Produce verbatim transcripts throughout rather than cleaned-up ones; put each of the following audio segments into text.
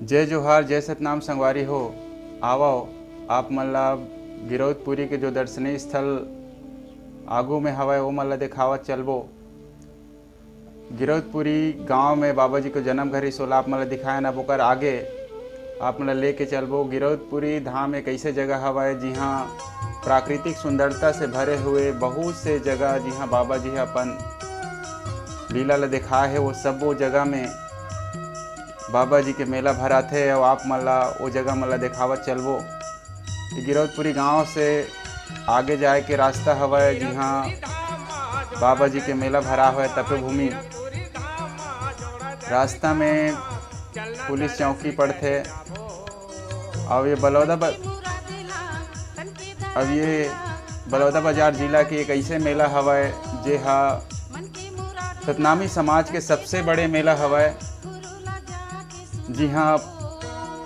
जय जोहार, जय सतनाम संगवारी हो। आवव, आप मन ला गिरौदपुरी के जो दर्शनीय स्थल आगू में हवय, वो मन ला देखावत चलबो। गिरौदपुरी गांव में बाबा जी के जन्म घर रिहिस, ओला आप मन ला दिखाए न, ओकर आगे आप मन ला लेके चलबो। गिरौदपुरी धाम एक ऐसे जगह हवय, जिहां प्राकृतिक सुंदरता से भरे हुए बहुत से जगह, जिहां बाबा जी ह अपन लीला ला दिखाए हे, वो सब्बो जगह में बाबा जी के मेला भराथे। अउ आप मन ला वो जगह मन ला देखावत चलबो। ये गिरौदपुरी गांव से आगे जाए के रास्ता हवय, जिहां बाबा जी के मेला भरा हवय, तपोभूमि। रास्ता में पुलिस चौकी पड़थे। अब ये बलौदा ब-, अब ये बलौदा बाजार जिला के एक ऐसे मेला हवय, जे हा सतनामी समाज के सबसे बड़े मेला हवय। जी हाँ,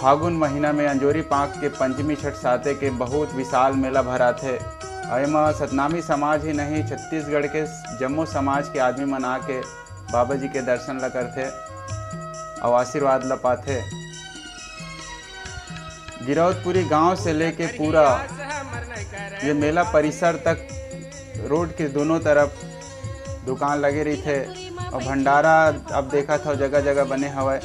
फागुन महीना में अंजोरी पांख के पंचमी छठ साते के बहुत विशाल मेला भराथे। अउ एमा सतनामी समाज ही नहीं, छत्तीसगढ़ के जम्मो समाज के आदमी मन आके बाबा जी के दर्शन ला करथे अउ आशीर्वाद ला पाथे। गिरौदपुरी गांव से लेके पूरा ये मेला परिसर तक रोड के दोनों तरफ दुकान लगे रहिथे अउ भंडारा अब देखत हव जगह जगह बने हवय।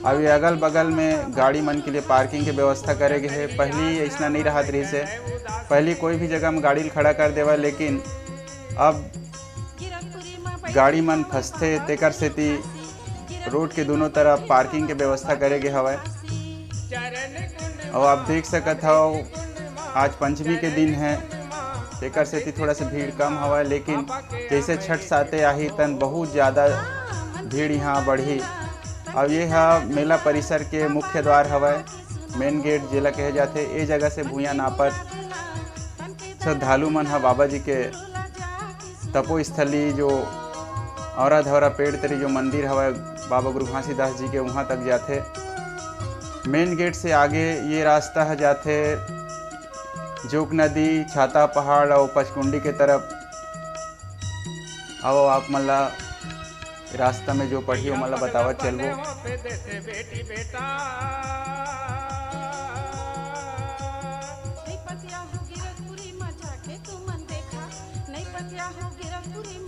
अब ये अगल बगल में गाड़ी मन के लिए पार्किंग के व्यवस्था करे गे हे। पहली ऐसना नहीं रहत रहिस हे, पहली कोई भी जगह में गाड़ी ल खड़ा कर देवय, लेकिन अब गाड़ी मन फंसथे, तेकर सेती रोड के दोनों तरफ पार्किंग के व्यवस्था करे गे हवय। अउ आप देख सकत हव, आज पंचमी के दिन है, तेकर सेती थोड़ा सा भीड़ कम हवय, लेकिन जैसे छठ साते आही तन बहुत ज़्यादा भीड़ यहाँ बढ़ी। अउ ये ह मेला परिसर के मुख्य द्वार हवय, मेन गेट जेला कहे जाथे। ए जगह से भुइयां नापत श्रद्धालु मन ह बाबा जी के तपोस्थली, जो औरा धौरा पेड़ तरी जो मंदिर हवय बाबा गुरु घासीदास जी के, वहाँ तक जाथे। मेन गेट से आगे ये रास्ता ह जाथे जोक नदी, छाता पहाड़ अउ पचकुंडी के तरफ। आओ, आप मन ला रास्ता में जो पढ़ी, ओमन ला बतावत चलबो।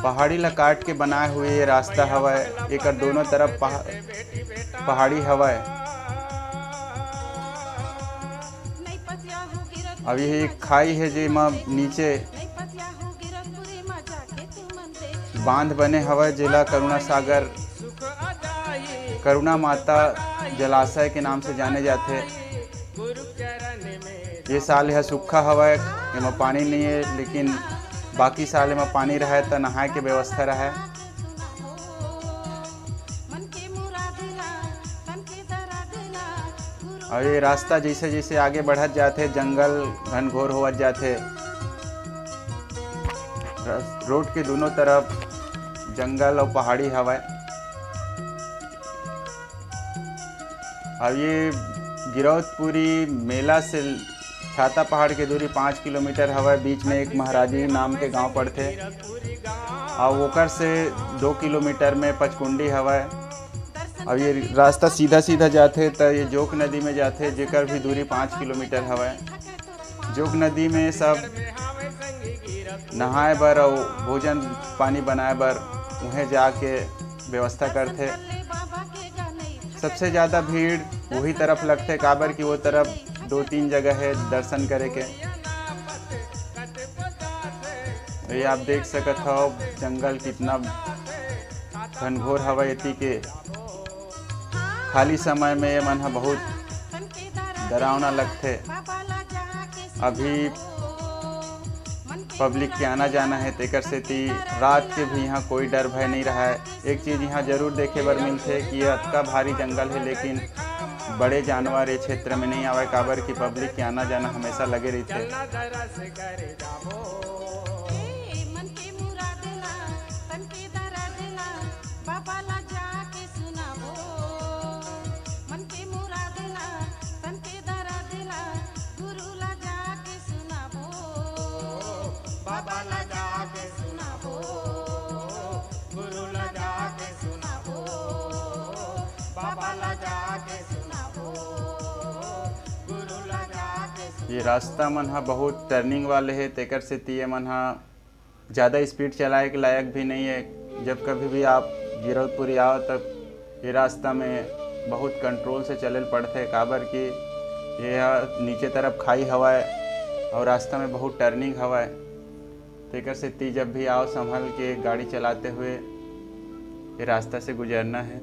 पहाड़ी ला काट के बनाए हुए ये रास्ता हवय, एकर दोनों तरफ पहा-, पहाड़ी हवय। अब ये एक खाई है, जेमा नीचे बांध बने हवय, जेला करुणा सागर, करुणा माता जलाशय के नाम से जाने जाथे। ये साल यह सूखा हवय, एमा पानी नहीं है, लेकिन बाकी साल एमा पानी रहय त नहाए के व्यवस्था रहय। और ये रास्ता जैसे जैसे आगे बढ़त जाथे, जंगल घनघोर होवत जाथे। रस-, रोड के दोनों तरफ जंगल और पहाड़ी हवय। अब ये गिरौदपुरी मेला से छाता पहाड़ के दूरी पाँच किलोमीटर हवय। बीच में एक महाराजी नाम के गांव पड़थे, और ओकर से दो किलोमीटर में पचकुंडी हवय। अब ये रास्ता सीधा सीधा जाथे, त ये जोक नदी में जाथे, जेकर भी दूरी पाँच किलोमीटर हवय। जोक नदी में सब नहाए बर अउ भोजन पानी बनाए बर उहें जाके व्यवस्था करथे। सबसे ज़्यादा भीड़ वही तरफ लगथे, काबर कि वो तरफ दो तीन जगह है दर्शन करे के। ये आप देख सकत हव, जंगल कितना घनघोर हवय एती के। खाली समय में ये मन ह बहुत डरावना लगथे। अभी पब्लिक के आना जाना है, तेकर सेती रात के भी यहाँ कोई डर भय नहीं रहा है। एक चीज यहाँ जरूर देखे बर मिलथे कि ये अतका भारी जंगल है, लेकिन बड़े जानवर ये क्षेत्र में नहीं आवे, काबर कि पब्लिक के आना जाना हमेशा लगे रहिथे। ये रास्ता मन ह बहुत टर्निंग वाले हे, तेकर सेती ये मन ह ज़्यादा स्पीड चलाए के लायक भी नहीं है। जब कभी भी आप गिरौदपुरी आओ, तब ये रास्ता में बहुत कंट्रोल से चले ल पड़थे, काबर कि ये ह नीचे तरफ खाई हवय और रास्ता में बहुत टर्निंग हवय। तेकर सेती जब भी आओ, संभल के गाड़ी चलाते हुए ये रास्ता से गुजरना है।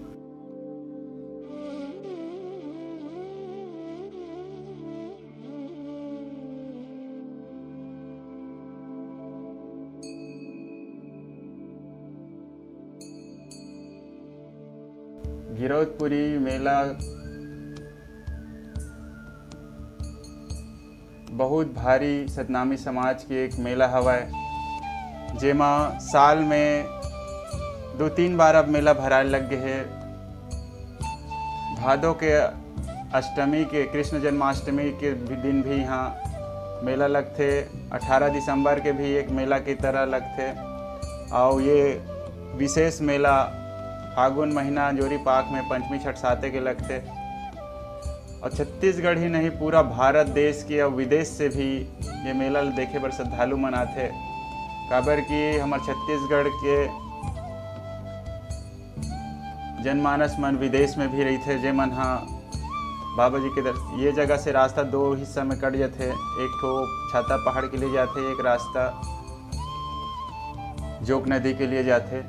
गिरौदपुरी मेला बहुत भारी सतनामी समाज के एक मेला हवय, जेमा साल में दो तीन बार अब मेला भराए लग गे हे। भादो के अष्टमी के, कृष्ण जन्माष्टमी के भी दिन भी यहाँ मेला लगथे। अठारह दिसंबर के भी एक मेला की तरह लगथे। और ये विशेष मेला फागुन महीना जोरी पाख में पंचमी छठ साते के लगथे। और छत्तीसगढ़ ही नहीं, पूरा भारत देश के और विदेश से भी ये मेला ल देखे बर श्रद्धालु मन आथे, काबर कि हमर छत्तीसगढ़ के जनमानस मन विदेश में भी रहिथे, जे मन ह बाबा जी के दर-, ये जगह से रास्ता दो हिस्सा में कट जाथे, एक ठो छाता पहाड़ के लिए जाथे, एक रास्ता जोक नदी के लिए जाथे।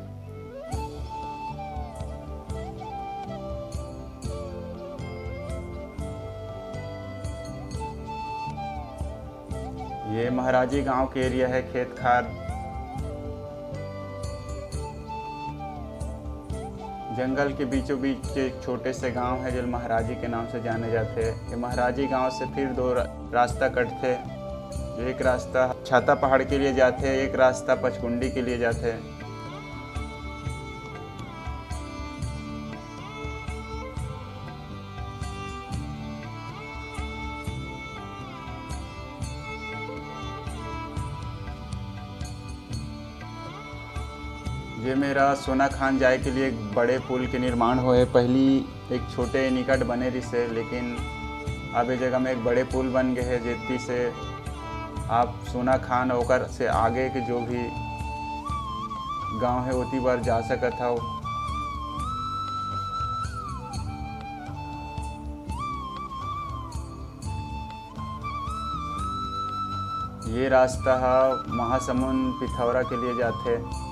ये महाराजी गांव के एरिया है, खेत खार, जंगल के बीचों बीच के एक छोटे से गांव है, जो महाराजी के नाम से जाने जाते हैं। ये महाराजी गांव से फिर दो रा-, रास्ता कटते, जो एक रास्ता छाता पहाड़ के लिए जाते, एक रास्ता पचकुंडी के लिए जाते। ये मेरा सोना खान जाए के लिए एक बड़े पुल के निर्माण होए। पहली एक छोटे निकट बने रिसे, लेकिन अब ये जगह में एक बड़े पुल बन गए हैं, जेती से आप सोना खान ओकर से आगे के जो भी गांव है, ओती बर जा सकत हव। ये रास्ता ह महासमुंद पिथौरा के लिए जाथे।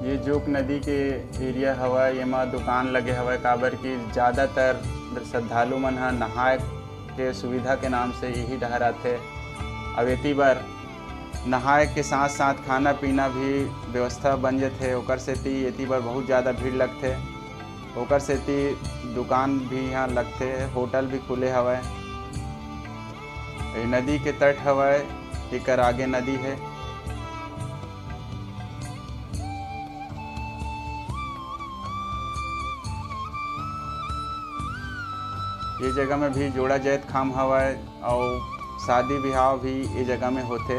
ये जोक नदी के एरिया हवय, एमा दुकान लगे हवय, काबर कि ज़्यादातर श्रद्धालु मन ह नहाए के सुविधा के नाम से यही डहर आथे। अब एती बर नहाए के साथ-साथ खाना-पीना भी व्यवस्था बन जथे, ओकर सेती एती बर बहुत ज़्यादा भीड़ लगथे। ओकर सेती दुकान भी इहाँ लगथे, होटल भी खुले हवय। ये नदी के तट हवय, एकर आगे नदी हे। ये जगह में भी जोड़ा जैतखाम हवय। अउ शादी बिहाव भी ये जगह में होथे।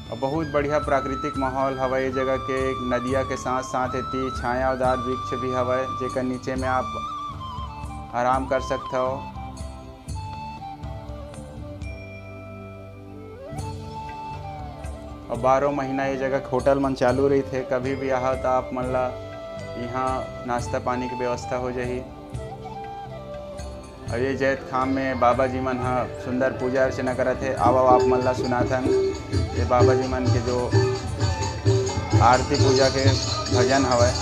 अउ बहुत बढ़िया प्राकृतिक माहौल हवय ये जगह के। एक नदिया के साथ साथ एती छायादार वृक्ष भी हवय, जेकर नीचे में आप आराम कर सकथव। अउ बारह महीना ये जगह के होटल मन चालू रहिथे, कभी भी आहा त आप मन ला इहाँ नाश्ता पानी के व्यवस्था हो जाही। अउ ये जैतखाम में बाबा जी मन ह सुंदर पूजा अर्चना करत हे। आवव, आप मन ला सुनाथन ये बाबा जी मन के जो आरती पूजा के भजन हवय।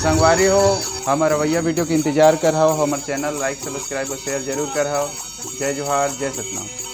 संगवारी हो, हमर अवइया video के इंतजार करहव, हमर channel like, subscribe और share जरूर करहव। जय जोहार, जय सतनाम।